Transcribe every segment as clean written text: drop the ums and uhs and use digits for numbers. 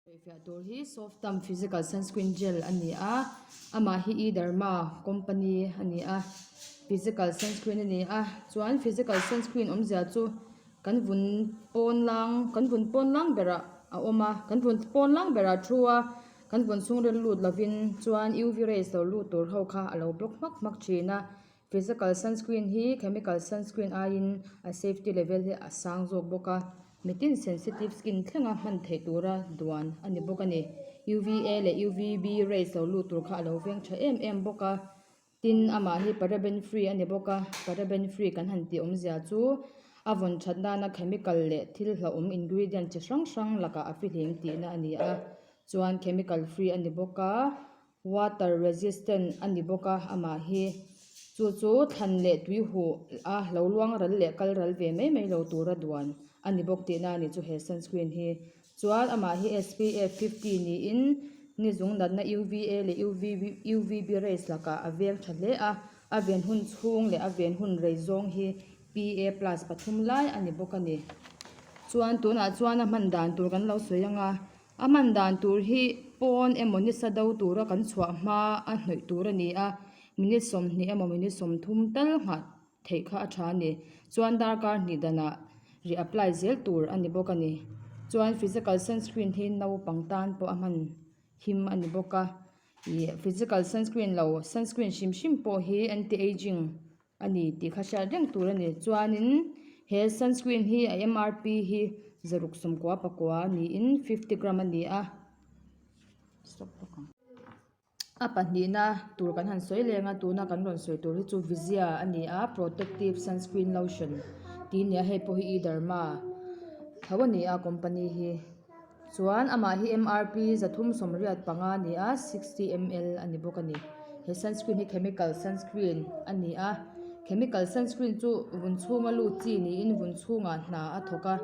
Sawifiah tur hi Softam physical sunscreen gel a ni a, amah hi E-derma company a ni a, physical sunscreen a ni a, chuan physical sunscreen awmzia chu kan vun pawn lang kan vun pawn lang berah a awm a, kan vun pawn lang berah a thu a, kan vun chhungril lut lovin chuan U V rays lo lut tur ho kha a lo block hmak hmak thin a, physical sunscreen hi chemical sunscreen aiin a safety level hi a sang zawk bawk a. Mitin sensitive skin thlenga hman theih tura duan a ni bawk a ni. UVA leh UVB rays lo lut tur kha a lo veng tha em em bawk a. Tin, amah hi paraben free a ni bawk a, paraben free kan han tih awmzia chu a vawn that nana chemical leh thil hlauhawm ingredient chi hrang hrang lakah a fihlim tihna a ni a. Chuan chemical free a ni bawk a. Water resistant a ni bawk a, amah hi chu chu thlan leh tui huh a lo luang ral leh kal ral ve mai mai lo tura duan a ni bawk tihna a ni chu he sunscreen hi. Chuan amah hi SPF 50 niin ni zung natna UVA leh UVB UVB rays lakah a veng tha hle a, a ven hun chhung leh a ven hun rei zawng hi PA plus pathum lai a ni bawk a ni. Chuan tunah chuan a hman dan tur kan lo sawi ang a. A hman dan tur hi pawn emaw nisa do tura kan chhuah hma a hnawih tur a ni a, minute 20 emaw minute 30 tal nghah theih kha a tha a ni. Chuan darkar hnih danah ri apply zel tur a ni bawk a ni. Chuan physical sunscreen hi naupang tan pawh a hman him a ni bawk a, ih physical sunscreen lo sunscreen hrim hrim pawh hi anti ageing a ni tih kha hriat reng tur a ni chuanin he sunscreen hi a M R P hi zaruk sawmkua pakua niin fifty gram a ni a stop bawk ang a pahnihna tur kan han sawi leng a tuna kan rawn sawi tur hi chu vizia a ni a protective sunscreen lotion tih a ni a hei pawh hi e derma tho a ni a company hi. Chuan amah hi MRP 385 a ni a, 60 ml a ni bawk a ni. He sunscreen hi chemical sunscreen a ni a, chemical sunscreen chu vun chhunga lut chi niin vun chhungah hna a thawk a,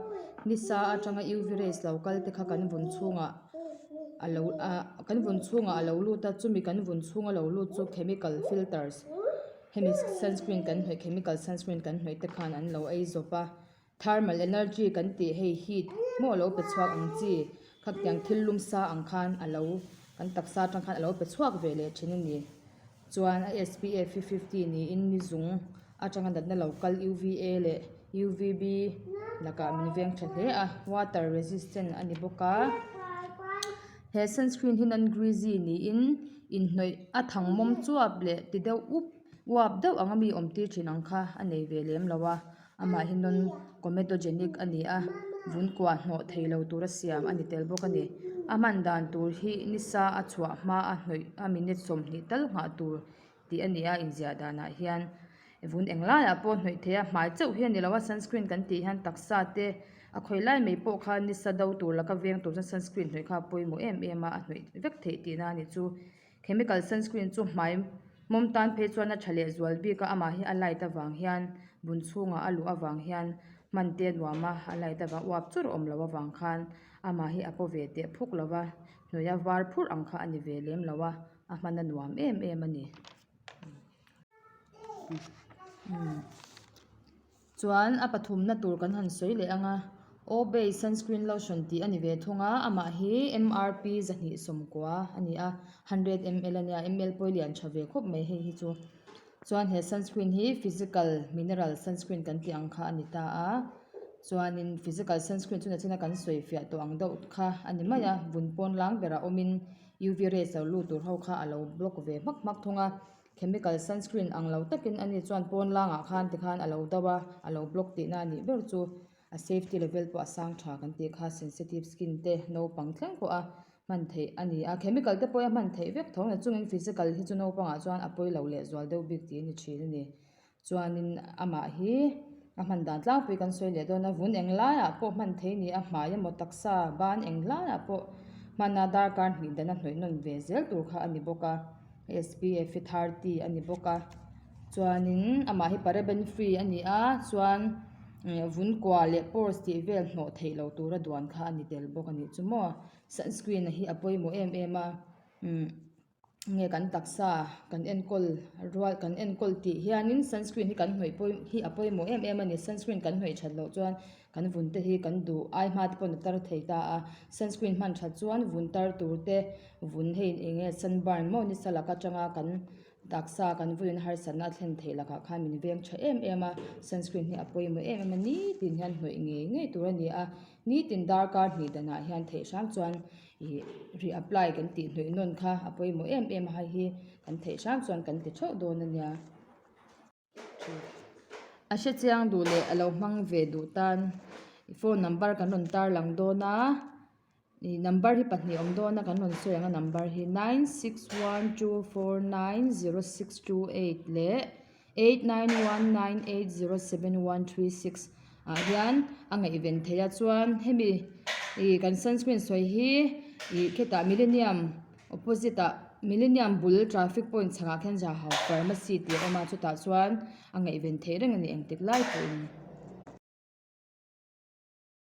nisa atanga UV rays lo kal te kha kan vun chhungah a lo ah kan vun chhungah a lo lut a, chumi kan vun chhunga lo lut chu chemical filters hemi sunscreen kan hnawih chemical sunscreen kan hnawih te khan an lo ei zawp a. Thermal energy kan tih hei heat maw alo pe chhuak ang chi khatiang thil lum sa ang khan alo kan taksa atang khan alo pe chhuak ve leh thin a ni. Chuan a SPF hi 50 niin ni zung atanga natna lo kal UVA leh UVB lakah min veng tha hle a, water resistant a ni bawk a. He sunscreen hi non greasy niin inhnawih a thang mawm chuap leh ti deuh up uap deuh anga mi awm tir thin ang kha a nei ve lem lo a. Amah hi non comedogenic a ni a, vun kuah hnawh thei lo tura siam a ni tel bawk a ni. A hman dan tur hi nisa a chhuah hma a hnawih a minute 20 tal nghah tur tih a ni a, inziah danah hian vun eng laiah pawh hnawih thei a, hmai chauh hi a ni lo a, sunscreen kan tih hian taksa te a khawi lai mai pawh kha nisa do tur laka veng tur chuan sunscreen hnawih kha a pawimawh em em a, a hnawih vek theih tihna a ni chu. Chemical sunscreen chu hmai mawm tan phei chuan a tha leh zual bik a, amah hi a light avang hian vun chhungah a luh avang hian hman te a nuam a, a light avang uap chur awm loh avang khan amah hi a paw ve teh phuk lo va, hnuaia var phurh ang kha a ni ve lem lo a, a hman a nuam em em a ni. Chuan a pathumna tur kan han sawi leh ang a, Obey sunscreen lotion tih a ni ve thung a, amah hi MRP 290 a ni a, hundred ml a nia, ml pawh hi lian tha ve khawp mai hei hi chu. Chuan he sunscreen hi physical mineral sunscreen kan tih ang kha a ni ta a, chuanin physical sunscreen chu nachina kan sawi fiah tawh ang deuh kha a ni mai a, vun pawn lang berah awmin UV rays lo lut tur ho kha a lo block ve hmak hmak thung a. Chemical sunscreen ang lo takin ani chuan pawn langah khan tikhan a lo do a, a lo block tihna a nih ber chu a safety level pawh a sang tha kan tih kha sensitive skin te naupang thleng pawh a hman theih a ni a, chemical te pawh a hman theih vek tho na chungin physical hi chu naupangah chuan a pawi lo leh zual deuh bik tih a ni thin a ni. Chuanin amah hi a hman dan tlangpui kan sawi leh dawn a, vun eng laiah pawh hman theih a ni a, hmai emaw taksa ban eng laiah pawh hmana darkar hnih dana hnawih nawn ve zel tur kha a ni bawk a. SPF hi 30 a ni bawk a chuanin amah hi paraben free a ni a chuan vun kua leh pores tih vel hnawh theih loh tura duan kha a ni tel bawk a nih chu maw sunscreen hi a pawimawh em em a umm. Nge kan taksa kan enkawl rual kan enkawl tih hianin sunscreen hi kan hnawih pawih hi a pawimawh em em a ni sunscreen kan hnawih that loh chuan kan vun te hi kan duh ai hma te pawn a tar thei ta a sunscreen hman that chuan vun tar tur te vun hei eng nge sunburn maw nisa lak atanga kan taksa kan vunin harsatna a thlen theih lakah khan min veng tha em em a sunscreen hi a pawimawh em em a nitin hian hnawih ngei ngei tur a ni a nitin darkar hnih danah hian theih hram chuan. Ih re-apply kan tih hnawih nawn kha a pawimawh em em a hei hi kan theih hram chuan kan ti theuh dawn a nia. A hre chiang duh leh a lo hmang ve duh tan phone number kan rawn tarlang dawn a ih number hi pahnih awm dawn a kan rawn sawi ang a number hi 9612490628 leh 8919807136 ah hian a ngaihven thei a chuan hemi ih kan sunscreen sawi hi ih khitah millennium opposite ah millennium bul traffic point chhakah khian zahau pharmacy tih a awm a chutah chuan a ngaihven theih reng a ni engtik lai pawhin.